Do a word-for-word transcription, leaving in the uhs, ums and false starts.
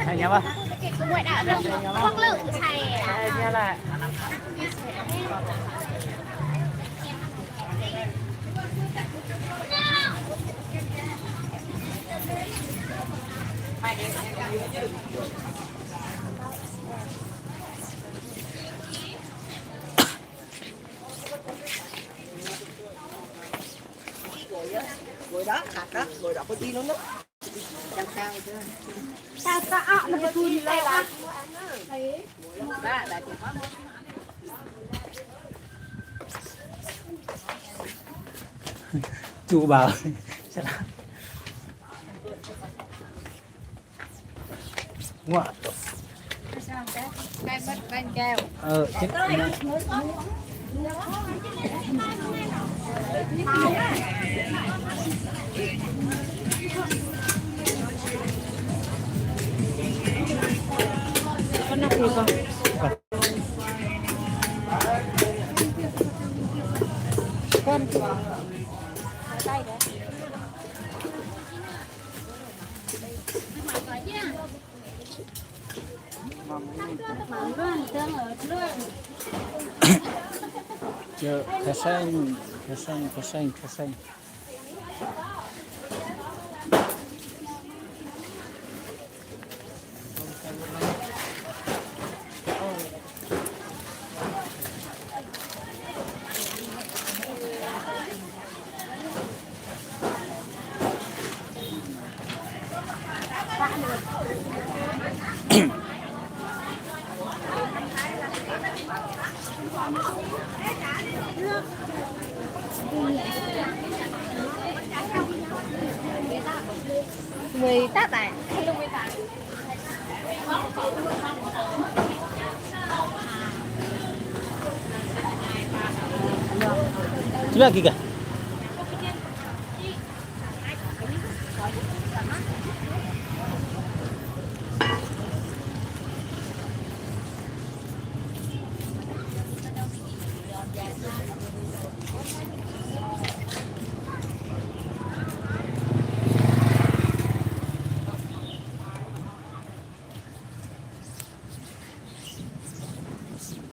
Thầy nhớ không? Thầy nhớ không? Thầy nhớ là Chủ bảo. Ngoại. Ờ, chết. Con. Kha seng, kha seng, kha seng, kha seng. Mười tám bạn. Sila kika.